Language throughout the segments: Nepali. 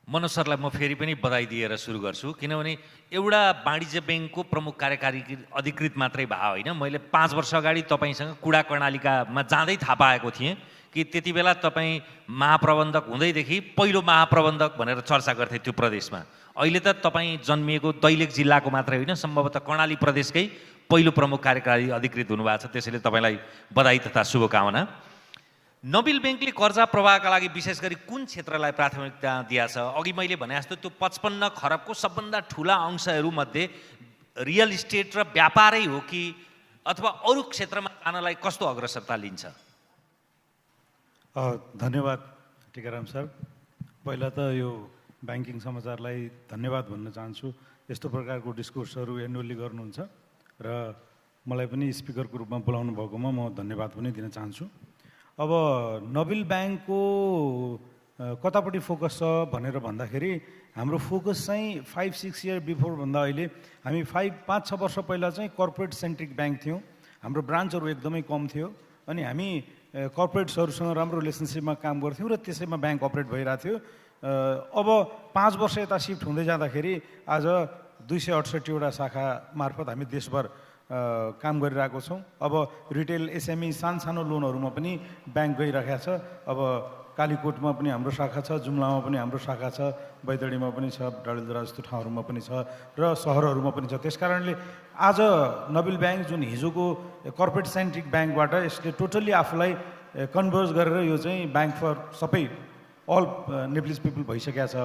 मनोज सरलाई म फेरि पनि बधाई दिएर सुरु गर्छु, किनभने एउटा वाणिज्य ब्याङ्कको प्रमुख कार्यकारी अधिकृत मात्रै भए होइन। मैले 5 वर्ष अगाडि तपाईँसँग कुडा कर्णालिकामा जाँदै थाहा पाएको थिएँ कि त्यति बेला तपाईँ महाप्रबन्धक हुँदैदेखि पहिलो महाप्रबन्धक भनेर चर्चा गर्थे त्यो प्रदेशमा। अहिले त तपाईँ जन्मिएको दैलेख जिल्लाको मात्रै होइन, सम्भवतः कर्णाली प्रदेशकै पहिलो प्रमुख कार्यकारी अधिकृत हुनुभएको छ। त्यसैले तपाईँलाई बधाई तथा शुभकामना। नबिल ब्याङ्कले कर्जा प्रवाहका लागि विशेष गरी कुन क्षेत्रलाई प्राथमिकता दिएछ? अघि मैले भने जस्तो त्यो 55 खरबको सबभन्दा ठुला अंशहरूमध्ये रियल इस्टेट र व्यापारै हो कि अथवा अरू क्षेत्रमा जानलाई कस्तो अग्रसरता लिन्छ? धन्यवाद टिकाराम सर। पहिला त यो ब्याङ्किङ समाचारलाई धन्यवाद भन्न चाहन्छु। यस्तो प्रकारको डिस्कोर्सहरू एनुअली गर्नुहुन्छ र मलाई पनि स्पिकरको रूपमा बोलाउनु भएकोमा म धन्यवाद पनि दिन चाहन्छु। अब नबिल ब्याङ्कको कतापट्टि फोकस छ भनेर भन्दाखेरि हाम्रो फोकस चाहिँ 5-6 इयर बिफोर भन्दा अहिले हामी 5-6 वर्ष पहिला चाहिँ कर्पोरेट सेन्ट्रिक ब्याङ्क थियौँ। हाम्रो ब्रान्चहरू एकदमै कम थियो अनि हामी कर्पोरेट्सहरूसँग राम्रो रिलेसनसिपमा काम गर्थ्यौँ र त्यसैमा ब्याङ्क अपरेट भइरहेको थियो। अब 5 वर्ष यता सिफ्ट हुँदै जाँदाखेरि आज 268वटा शाखा मार्फत हामी देशभर काम गरिरहेको छौँ। अब रिटेल एसएमई सानो लोनहरूमा पनि ब्याङ्क गइरहेको छ। अब कालीकोटमा पनि हाम्रो शाखा छ, जुम्लामा पनि हाम्रो शाखा छ, बैतडीमा पनि छ, डडेलधुरा जस्तो ठाउँहरूमा पनि छ र सहरहरूमा पनि छ। त्यस कारणले आज नबिल ब्याङ्क जुन हिजोको कर्पोरेट सेन्ट्रिक ब्याङ्कबाट यसले टोटल्ली आफूलाई कन्भर्स गरेर यो चाहिँ ब्याङ्क फर सबै अल नेप्लिज पिपल भइसकेको छ।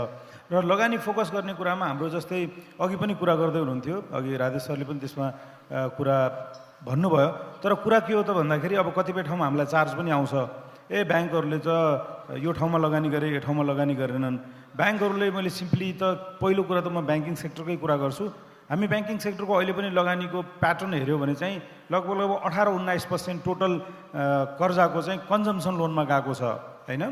र लगानी फोकस गर्ने कुरामा हाम्रो जस्तै अघि पनि कुरा गर्दै हुनुहुन्थ्यो, अघि राजेश सरले पनि त्यसमा कुरा भन्नुभयो। तर कुरा के हो त भन्दाखेरि अब कतिपय ठाउँमा हामीलाई चार्ज पनि आउँछ, ब्याङ्कहरूले त यो ठाउँमा लगानी गरे, यो ठाउँमा लगानी गरेनन्। ब्याङ्कहरूले मैले सिम्पली त पहिलो कुरा त म ब्याङ्किङ सेक्टरकै कुरा गर्छु। हामी ब्याङ्किङ सेक्टरको अहिले पनि लगानीको प्याटर्न हेऱ्यो भने चाहिँ लगभग 18-19% टोटल कर्जाको चाहिँ कन्जम्सन लोनमा गएको छ होइन।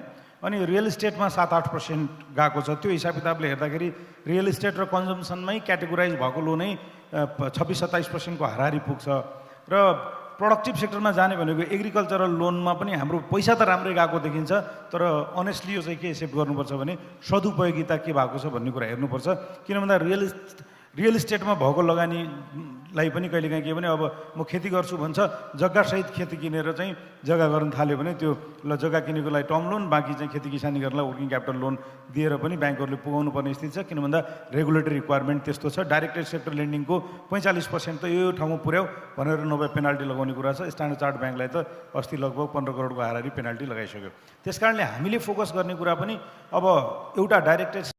अनि रियल इस्टेटमा 7-8% गएको छ। त्यो हिसाब किताबले हेर्दाखेरि रियल इस्टेट र कन्जम्सनमै क्याटेगोराइज भएको लोनै 26-27% को हाराहारी पुग्छ। र प्रोडक्टिभ सेक्टरमा जाने भनेको एग्रिकल्चरल लोनमा पनि हाम्रो पैसा त राम्रै गएको देखिन्छ, तर अनेस्टली यो चाहिँ के एक्सेप्ट गर्नुपर्छ भने सदुपयोगिता के भएको छ भन्ने कुरा हेर्नुपर्छ। किन भन्दा रियल इस्टेटमा भएको लगानीलाई पनि कहिलेकाहीँ के भने अब म खेती गर्छु भन्छ, जग्गासहित खेती किनेर चाहिँ जग्गा गर्न थाल्यो भने त्यो ल जग्गा किनेको लागि टर्म लोन, बाँकी चाहिँ खेती किसानी गर्नलाई वर्किङ क्यापिटल लोन दिएर पनि ब्याङ्कहरूले पुगाउनु पर्ने स्थिति छ। किन भन्दा रेगुलेटरी रिक्वायरमेन्ट त्यस्तो छ। डाइरेक्टेड सेक्टर लेन्डिङको 45% त यो ठाउँमा पुर्याऊ भनेर नभए पेनाल्टी लगाउने कुरा छ। स्ट्यान्डर्ड चार्ट ब्याङ्कलाई त अस्ति लगभग 15 करोडको हाराहारी पेनाल्टी लगाइसक्यो। त्यस कारणले हामीले फोकस गर्ने कुरा पनि अब एउटा डाइरेक्टेड